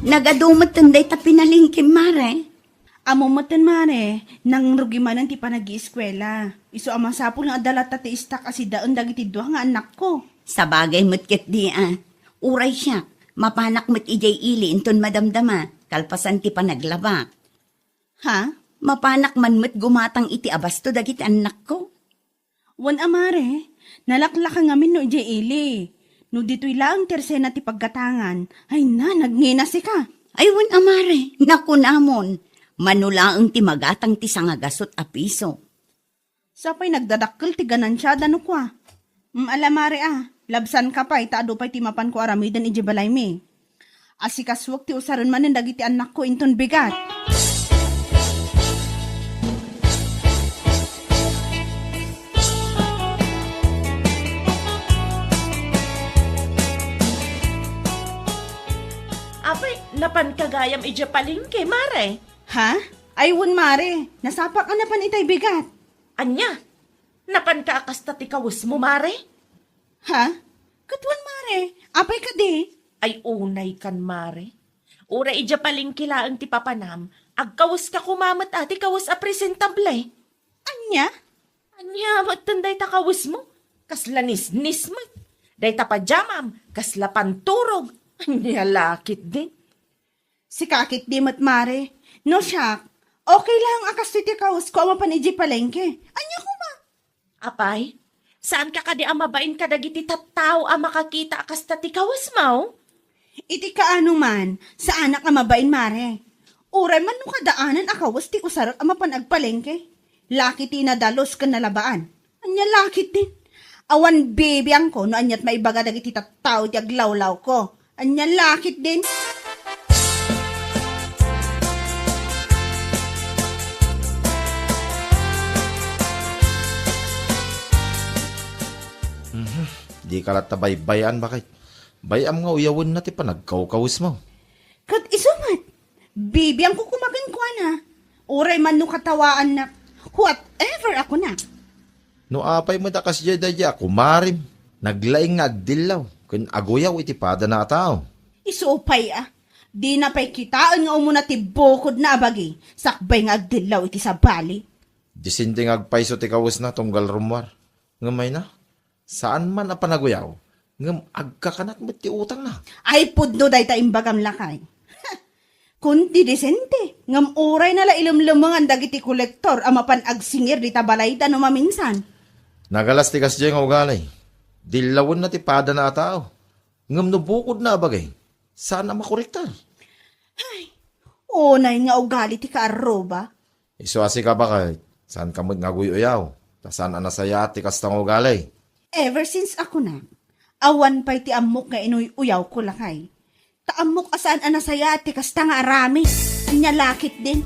Nagadu metten dayta pinalengke, mare. Ammo metten, mare, nangrugi manen ti panagieskuela. Isu a masapul nga adda latta ti istak a sidaen dagiti dua nga annakko. Sabagay met ketdi a. Uray siak, mapanak met idiay ili inton madamdama, kalpasan ti panaglabak. Ha? Mapanak man met gumatang iti abasto dagiti annakko. Wen a, mare, nalaklaka ngamin no idiay ili. No ditoy laeng ti ersena ti paggatangan, ay na, nagngina sika. Ay wen a, mare, nakunamon, mano laeng ti magatang ti sangagasut a piso. Sapay nagdadakkel ti ganansiada no kua. Mm, ala, mare, a, labsanka pay ta adu pay ti mapanko aramiden idiay balaymi. Asikasuek ti usaren manen dagiti annakko inton bigat. Apay, napanka gayam idiay palengke, mare? Ha? Ay, wen, mare. Nasapak a napan itay bigat. Ania? Napanka a kasta ti kawesmo, mare? Ha? Ket wen, mare. Apay kadi? Ay, unay kan, mare. Uray idiay palengke laeng ti papanam, agkaweska koma met a ti kawes a presentable. Ania? Ania metten dayta kawesmo? Kasla nisnis met. Dayta pajamam, kasla panturog. Ania lakit din? Sika ketdi met, mare. No siak, okay lang a kastoy ti kawesko a mapan idiay palengke. Ania koma? Apay, saanka kadi a mabain kadagiti tattao a makakita a kasta ti kawesmo? Iti kaano man, saanak a mabain, mare. Uray man no kadaanan a kawes ti usarek a mapan agpalengke. Laki ti nadalus ken nalabaan. Ania lakit din? Awan bibiangko no aniat maibaga dagiti tattao iti aglawlawko. Ania lakit din? Mhm. Dika latta baybay-an, baket. Bay-am nga uyawenna ti panagkawkawesmo. Ket isu met, bibiangko koma kenkuana. Uray man no katawaannak, whatever a kunak. No apay met a kasdiay daydiay a kumarim, naglaing nga agdillaw ken aguyaw iti padana a tao. Isu pay a, dina pay kitaen nga umuna ti bukodna a bagi, sakbay nga agdillaw iti sabali. Disente nga agpayso ti kawesna tunggal rummuar. Ngem mayna, saan man a panaguyaw, ngem agkakanat met ti utangna. Ay, pudno dayta imbagam, lakay. Kundi disente, ngem urayna la ilemlemengan dagiti kolektor a mapan agsingir dita balayda no maminsan. Nagalas ti kasdiay nga ugali. Dillawenna ti padana a tao. Ngem no bukodna a bagi, saan a makorektar. Ay, unay nga ugali ti kaarruba. Isu a sika, baket, saanka met nga aguy-uyaw, ta saan a nasayaat ti kasta nga ugali. Ever since a kunak, Awan pay ti ammok nga inuy-uyawko, lakay. Ta ammok a saan a nasayaat ti kasta nga aramid. Ania la ketdin?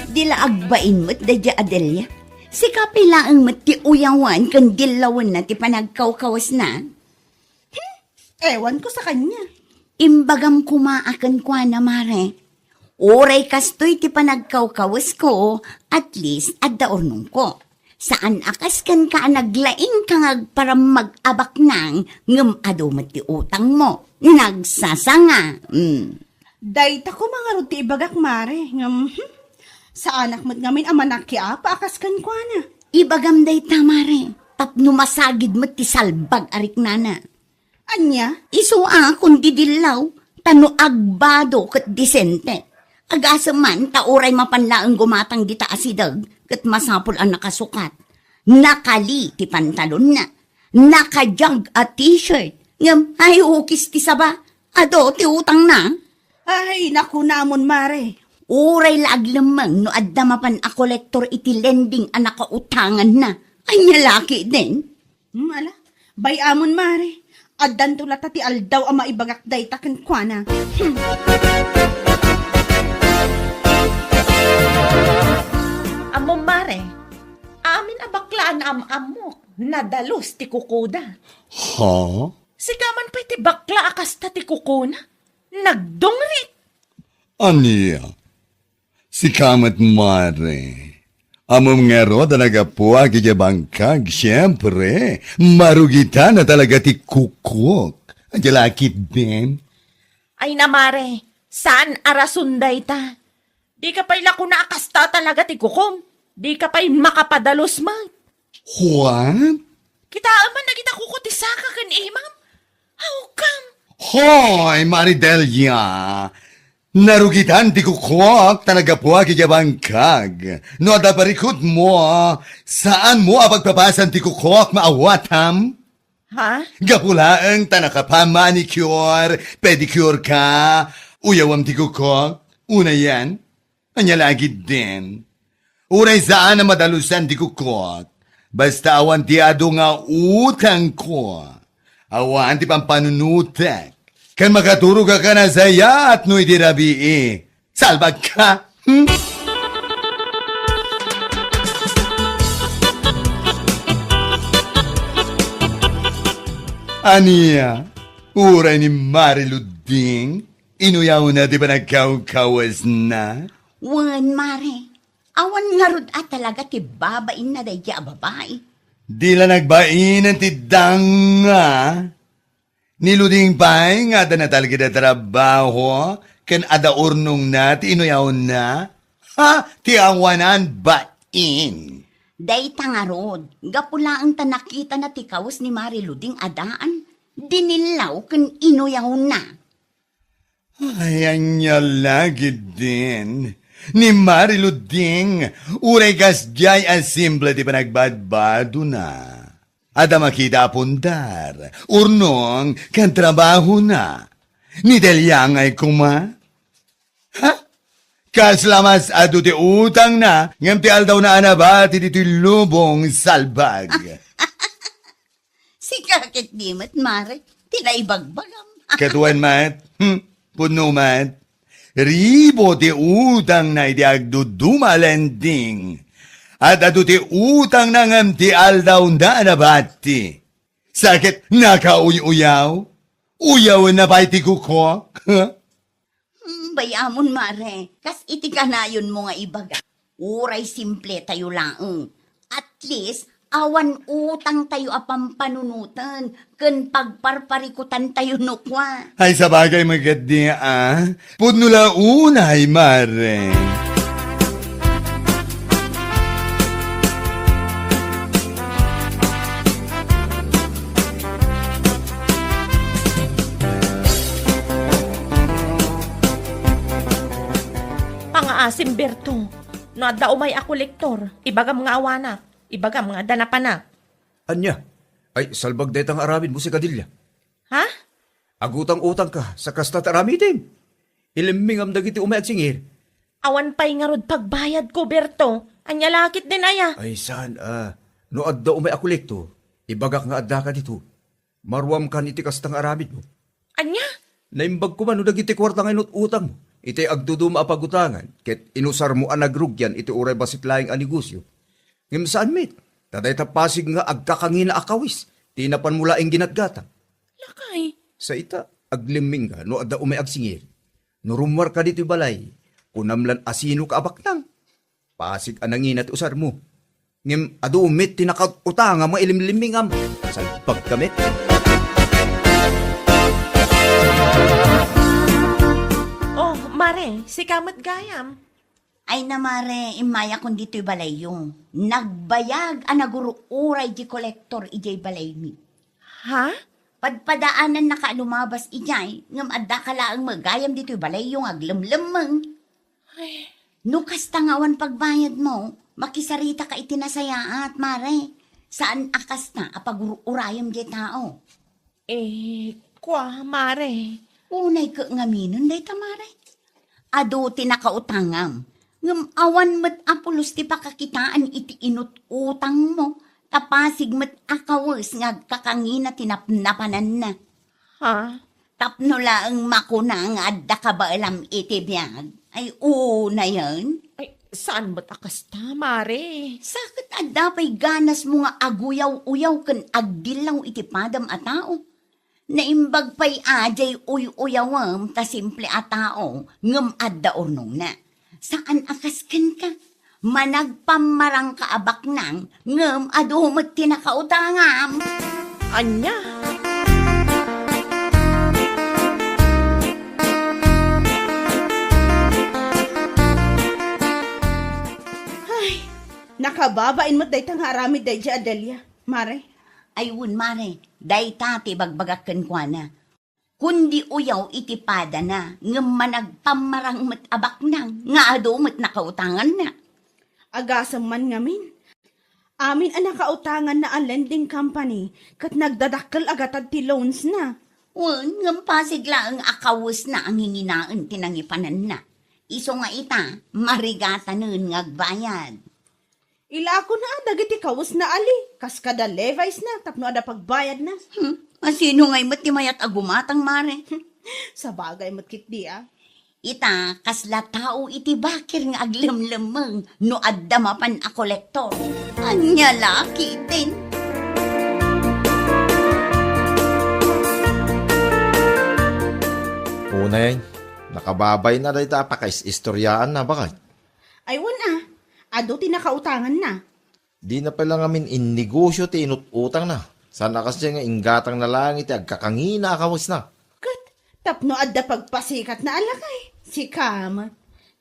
Di la agbain met daydiay a Delia. Sika pay laeng met ti uyawen ken dillawenna ti panagkawkawesna. Ewan ko sa kanya. Imbagam koma a kenkuana, Mare. Uray kastoy ti panagkawkawesko, at least adda urnongko. Saan a kas kenka a naglaing ka nga agparammag a baknang, ngem adu met ti utangmo. Nagsasanga. Mm. Dayta koma ngarud ti ibagak, Mare, ngem, hmm, saanak met ngamin a manakiapa a kas kenkuana. Ibagam dayta, Mare, tapno masagid met ti salbag a riknana. Ania? Isu a kundi dillaw, ta no agbado ket disente. Agasem man ta uray mapan laeng gumatang dita asideg ket masapul a nakasukat. Nakali ti pantalonna. Nakajag a t-shirt. Ngem, ay, ukis ti saba. Adu ti utangna. Ay, nakunamon, Mare. Uray la aglemmeng no adda mapan a kolektor iti lending a nakautanganna. Ania la ketdin? Hmm, ala, bay-amon, Mare. Addanto latta ti aldaw a maibagak dayta kenkuana. Hmm. Ammom, Mare, amin a bakla a naam-ammok, nadalus ti kukoda. Ha? Sika man pay ti bakla a kasta ti kukona. Nagdungrit. Ania? Sika met, Mare. Ammom ngarud a naggapuak idiay bangkag, siempre, marugitan a talaga ti kukok. Ania la ketdin? Ay na, Mare, saan a rason dayta. Dika pay la kuna a kasta talaga ti kukom. Dika pay makapadalus met. What? Kitaem man dagita kuko ti saka ken imam. Hawkam. Hoy, Mare Delia! Narugitan ti kukok ta naggapuak idiay bangkag. No adda parikutmo, saanmo a pagpapasan ti kukok, maawatam? Ha? Gapu laeng ta nakapamanicure, pedicure ka, uyawem ti kukok, unayen? Ania la ketdin? Uray saan a madalusan ti kukok, basta awan ti adu nga utangko. Awan ti pampanunotek. Ken makaturogak a nasayaat no idi rabii. Salbag ka! Hmm? Ania? Uray ni Mare Luding? Inuyawna ti panagkawkawesna? Wen, Mare. Awan ngarud a talaga ti babainna daydi a babai. Di la nagbainen ti danga. Ni Luding pay nga adda natalged a trabaho ken adda urnongna ti inuyawna. Ha? Ti awanan bain. Dayta ngarud, gapu laeng ta nakitana ti kawes ni Mare Luding a daan, dinillaw ken inuyawna. Ay, ania la ketdin. Ni Mare Luding, uray kasdiay a simple ti panagbadbadona. Adda makita a pundar, urnong, ken trabahona. Ni Delia ngay koma? Ha? Kasla mas adu ti utangna, ngem ti aldawna a nabati ditoy lubong, salbag. Sika ketdi met, Mare, ti naibagbagam. Ket wen met, hmm, pudno met. Ribu ti utangna idi agduduma a lending. Adda adu ti utangna ngem ti aldawna a nabati. Sa ket nakauy-uyaw? Uyawenna pay ti kukok? Hmm, bay-amon, Mare, kas iti kanayonmo nga ibaga, uray simple tayo laeng. At least, awan utang tayo a pampanunoten ken pagparparikutan tayo no kua. Ay, sabagay, magaddi, ah. Pudno la unay, Mare. Pangaasim, Berto. No adda umay a kolektor, ibagam nga awanak. Ibagam nga adda napanak. Ania? Ay, salbag dayta nga aramidmo, Sika Delia. Ha? Agutang-utangka sa kasta ti aramidem. Ilimmingam dagiti umay agsingir. Awan pay ngarud pagbayadko, Berto. Ania la ketdin aya? Ay, saan, ah, no adda umay a kolektor, ibagak nga addaka dito. Maruamkan iti kasta nga aramidmo. Ania? Naimbag koma no dagiti kuarta nga inut-utangmo, iti agduduma a pagutangan, ket inusarmo a nagrugian iti uray bassit laeng a negosio. Ngem saan met, ta dayta pasig nga agkakangina a kawes, ti napanmo laeng ginatgatang. Lakay. Sa ita, aglimmingka no adda umay agsingir. No rummuarka ditoy balay, kunam lan asinoka a baknang. Pasig a nangina ti usarmo. Ngem adu met ti nakaut-utangam nga ilimlimmingam. Salbagka met. Oh, mare, sika met gayam. Ay na, mare, immayakon ditoy balayyo. Nagbayag a nagur-uray ti kolektor idiay balaymi. Ha? Padpadaanannaka a lumabas idiay, ngem addaka laeng met gayam ditoy balayyo nga aglemlemmeng. Ay. No kasta nga awan pagbayadmo, makisaritaka iti nasayaat, mare. Saan a kasta a pagur-urayem diay tao. Eh, kua, mare. Unay ket ngaminen dayta, mare. Adu ti nakautangam, ngem awan met a pulos ti pakakitaan iti inut-utangmo, ta pasig met a kawes nga agkakangina ti napnapananna. Ha? Tapno laeng makuna nga adda kabaelam iti biag. Ay, unayen. Ay, saan met a kasta, mare? Sa ket adda pay ganasmo nga aguyaw-uyaw ken agdillaw iti padam a tao. Naimbag pay a diay uy-uyawem ta simple a tao ngem adda urnongna. Saan a kas kenka. Managpammarangka a baknang ngem adu met ti nakautangam. Ania? Ay, nakababain met dayta nga aramid daydiay a Delia, mare. Ay wen, mare, dayta ti ibagbagak kenkuana. Kundi uyaw iti padana, ngem managpammarang met a baknang nga adu met nakautanganna. Agasem man ngamin. Amin a nakautanganna a lending company ket nagdadakkel a gatad ti loans na. Wen, ngem pasig laeng a kawesna a nginginaen ti nangipananna. Isu nga ita, marigatanen nga agbayad. Ilakona dagiti kawesna ali, kas kada Levi's na, tapno adda pagbayadna. Hmm, asino ngay met ti mayat a gumatang, mare? Sabagay met ketdi a. Ita, kasla tao iti bakir nga aglemlemmeng no adda mapan a kolektor. Ania la ketdin? Unay, nakababayna dayta a pakais-istoriaanna, baket. Ay, wen a, adu ti nakautanganna. Dina pay la ngamin innegosio ti inut-utangna. Saan a kasdiay nga inggatangna laeng iti agkakangina a kawesna. Ket tapno adda pagpasikatna a lakay, sika met.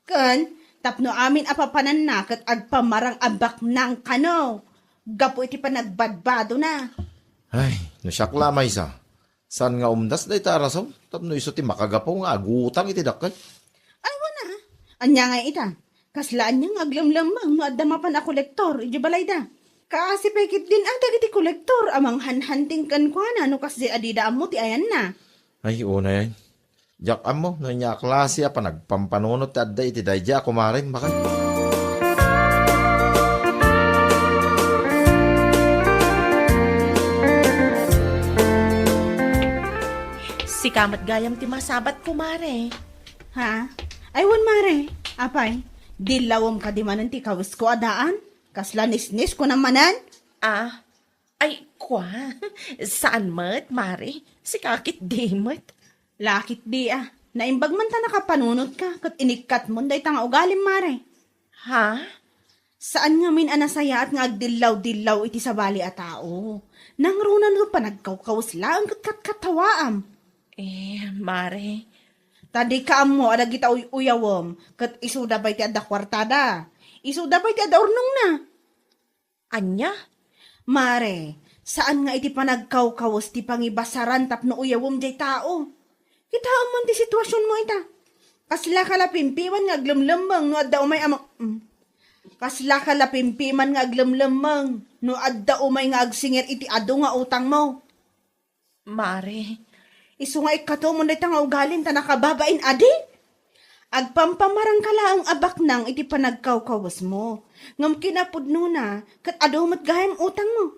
Ken tapno amin a papananna ket agpammarang a baknang kano gapu iti panagbadbadona. Ay, no siak la a maysa, saan nga umdas dayta a rason tapno isu ti makagapu nga agutang iti dakkel. Ay, wen a. Ania ngay ita? Kasla ania nga aglemlemmeng no adda mapan a kolektor idiay balayda? Kaasi pay ketdin a dagiti kolektor a manghanhanting kenkuana no kasdiay a dida ammo ti ayanna. Ay, unay. Diak ammo no ania a klase a panagpampanunot ti adda iti daydiay a kumarem, baket. Sika met gayam ti masabat, kumare. Ha? Ay, wen, mare. Apay, dillawem kadi manen ti kawesko a daan? Kasla nisnis, kunam manen? Ah, ay, kua. Saan met, mare? Sika ketdi met. La ketdi a. Naimbag man ta nakapanunotka, ket inikkatmon dayta nga ugalim, mare. Ha? Saan ngamin a nasayaat nga agdillaw-dillaw iti sabali a tao. Nangruna no panagkawkawes laeng ket katkatawaam. Eh, mare. Ta dika ammo a dagita uy-uyawem, ket isuda pay ti adda kuartada. Isuda pay ti adda urnongna. Ania? Mare, saan nga iti panagkawkawes ti pangibasaran tapno uyawem diay tao. Kitaem man ti situasionmo ita. Kaslaka la pimpiman nga aglemlemmeng no adda umay a ma-, mm. Kaslaka la pimpiman nga aglemlemmeng no adda umay nga agsingir iti adu nga utangmo. Mare, Isu nga ikkatomon dayta nga ugalim ta nakababain adi. Agpampamarangka laeng a baknang iti panagkawkawesmo. Ngem kinapudnona, ket adu met gayam utangmo.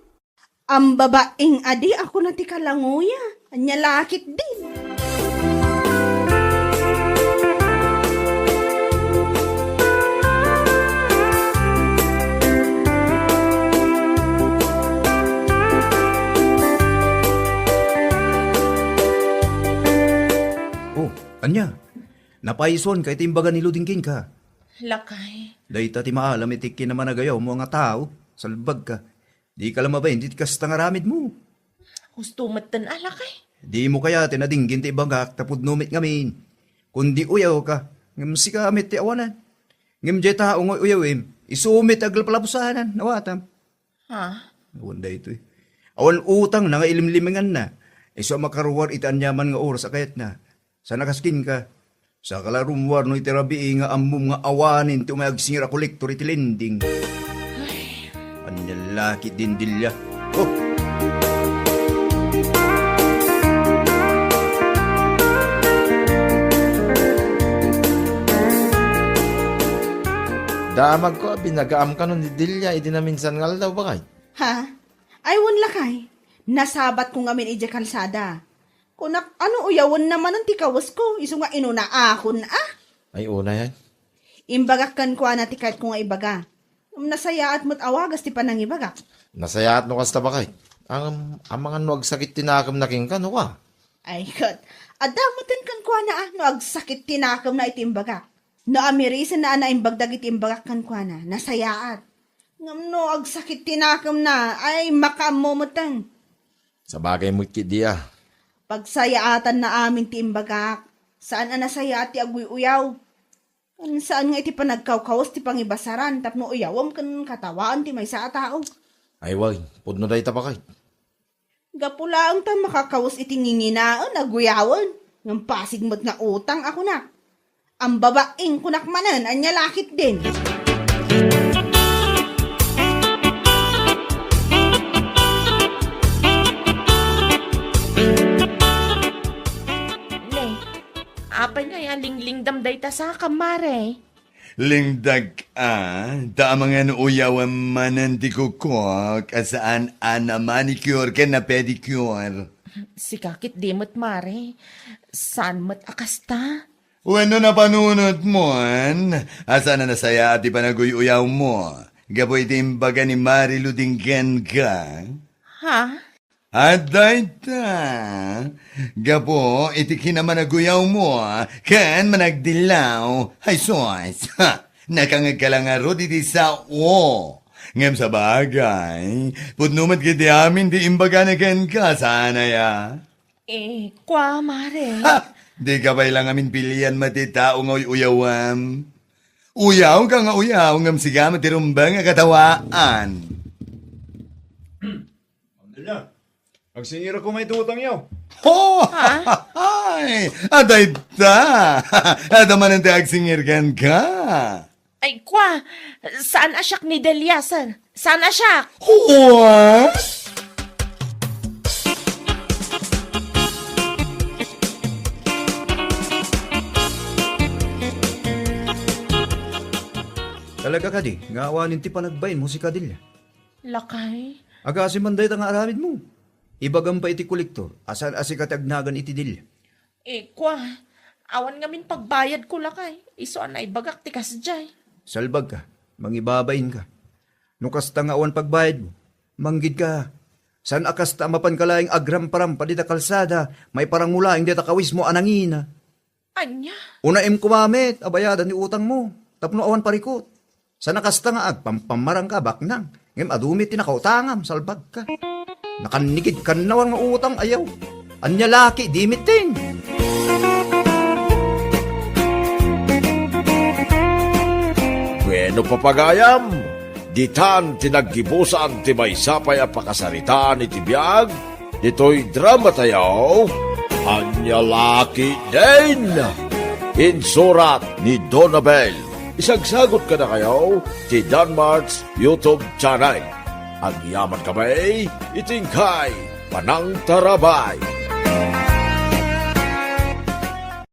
Ambabaing adi a kuna ti kalangoya, ania la ketdin. Oh, ania? Napaisuanka iti imbaga ni Luding kenka? Lakay. Dayta ti maalam iti kinamanagayawmo nga tao, salbagka. Dika la mabain iti kasta nga aramidmo. Husto metten a, lakay. Dimo kayaten a dinggin ti ibagak ta pudno met ngamin. Kundi uyawka, ngem sika met ti awanan. Ngem diay tao nga uyawem, isu met ti aglapalapusanan, awatam. Ha? Awan daytoy. Awan utangna nga ilimliminganna. Isu a makaruar iti aniaman nga oras a kayatna. Saan a kas kenka? Saka la rummuar no iti rabii nga ammom nga awanen ti umay agsingir a kolektor iti lending. Ay. Ania la ketdin, Delia? Oh! Damagko a binagaam kano ni Delia idi naminsan nga aldaw, bakay? Ha? Ay, wen lakay. Nasabatko ngamin idiay kalsada. Kunak, ano uyawenna manen ti kawesko, isu nga inunaakon a? Ay, unayan. Imbagak kenkuana ti kayatko nga ibaga. Ngem nasayaat met a wagas ti panangibagak. Nasayaat no kasta, bakay. Ngem, amangan no agsakit ti nakemna kenka, no ka? Ay, ket, adda metten kenkuana a, no agsakit ti nakemna iti imbagak. No amirisenna a naimbag dagiti imbagak kenkuana, nasayaat. Ngem no agsakit ti nakemna, ay, makaammo metten. Sabagay met ketdi a. Pagsayaatanna amin ti imbagak. Saan a nasayaat ti aguy-uyaw. Ken saan nga iti panagkawkawes ti pangibasaran tapno uyawem ken katawaan ti maysa a tao. Ay, wen, pudno dayta, bakay. Gapu laeng ta makakawes iti nginginaen a guyawen, ngem pasig met nga utang a kunak. Ambabaing kunak manen, ania la ketdin. Ne, apay nga ya linglingdam dayta saka, mare? Lingdag a, ta amangan uyawem manen ti kukok a saan a na-manicure ken na-pedicure. Sika ketdi met, mare. Saan met a kasta? Wenno napanunotmon a saan a nasayaat ti panaguy-uyawmo gapu iti imbaga ni Mari Luding kenka? Ha? Adda ita, gapu iti kinamanaguyawmo ken managdillaw, ay sus, ha, nakangegka la ngarud iti sao. Ngem sabagay, pudno met ketdi amin ti imbagana kenka, saan aya? Eh, kua, mare. Ha! Dika pay la ngamin pilian met ti tao nga uy-uyawem. Uyawka nga uyaw, ngem sika met ti rumbeng a katawaan. Ma'am Delia, agsingirak koma iti utangyo. Oh! Ha? Ay, adda ita. Adda manen ti agsingir kenka. Ay, kua, saan a siak ni Delia, sir? Saan a siak? What? Talaga kadi nga awanen ti panagbainmo, sika Delia? Lakay. Agasem man dayta nga aramidmo. Ibagam pay iti kolektor a saan a sika ti agnagan iti Delia. Eh, kua, awan ngamin pagbayadko, lakay. Isu a naibagak ti kasdiay. Salbagka, mangibabainka. No kasta nga awan pagbayadmo, manggidka. Saan a kasta a mapanka laeng agramparampa dita kalsada, maiparango laeng dita kawismo a nangina. Ania? Unaem koma met a bayadan ti utangmo, tapno awan parikut. Saan a kasta nga agpampamarangka a baknang, ngem adu met ti nakautangam, salbagka. Nakannigidkan awan nga utang, ayaw. Ania la ketdi metten? Bueno, papagayam, ditan ti naggibusan ti maysa pay a pakasaritaan iti biag ditoy dramatayo, Ania la ketdin? Insurat ni Donabel. Isagsagut kadakayo ti Danmart's YouTube channel. Agyaman kami iti inkay panangtarabay.